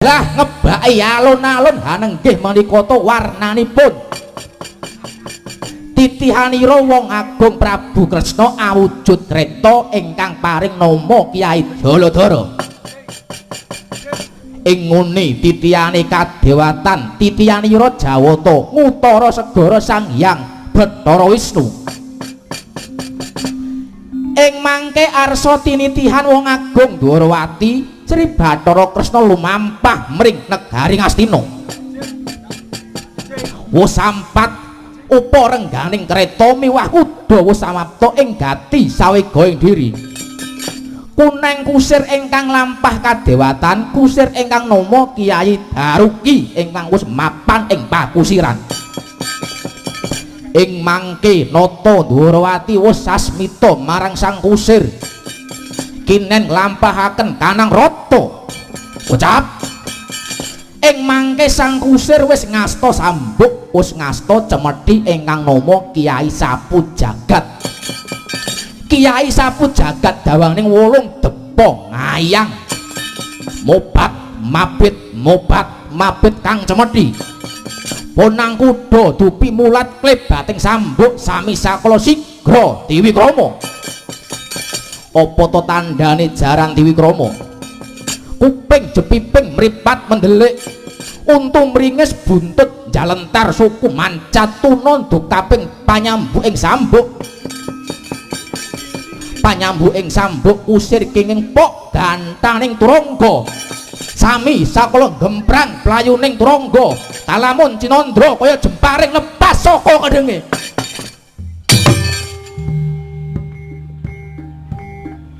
Lah ngebaki alun-alun hanenggih menika to warnanipun. Titihanira wong agung Prabu Kresna awujud kreta ingkang paring nama Kyai Jaladara. Ing ngene titihane kadewatan, titihanira Jawata ngutara segara Sang Hyang Bathara Wisnu. Ing mangke arsa tinitihan wong agung Dwarawati, Sri Bathara Kresna lumampah mring negari Ngastina. Wus sampat upa rengganing kreta miwah kuda wus samapta ing gati sawegaing diri. Kuneng kusir ingkang lampah kadewatan, kusir ingkang nama Kyai Daruki ingkang wus mapan ing pakusiran. Ing mangke nata Dwarawati wus sasmita marang sang kusir. Kinen nglampahaken kanang rata. Ucap. Ing mangke sang kusir wis ngasta sambuk, wis ngasta cemeti ingkang nama Kyai Sapu Jagat. Kyai Sapu Jagat dawaning 8 depa ngayang. Mobat mabit mobat mabit kang cemeti. Ponang kuda dupi mulat klebating sambuk sami sakala sigra Tiwikrama. Apa to tandane jaran Tiwikrama? Kuping jepiping mripat mendelik, untu mringes buntut jalentar suku mancat tuna kaping panyambuk ing sambuk. Panyambuk ing sambuk kusir kenging pok gantaning turangga. Sami sakala gemprang playuning turangga, talamun cinandra kaya jemparing lepas saka kendenge.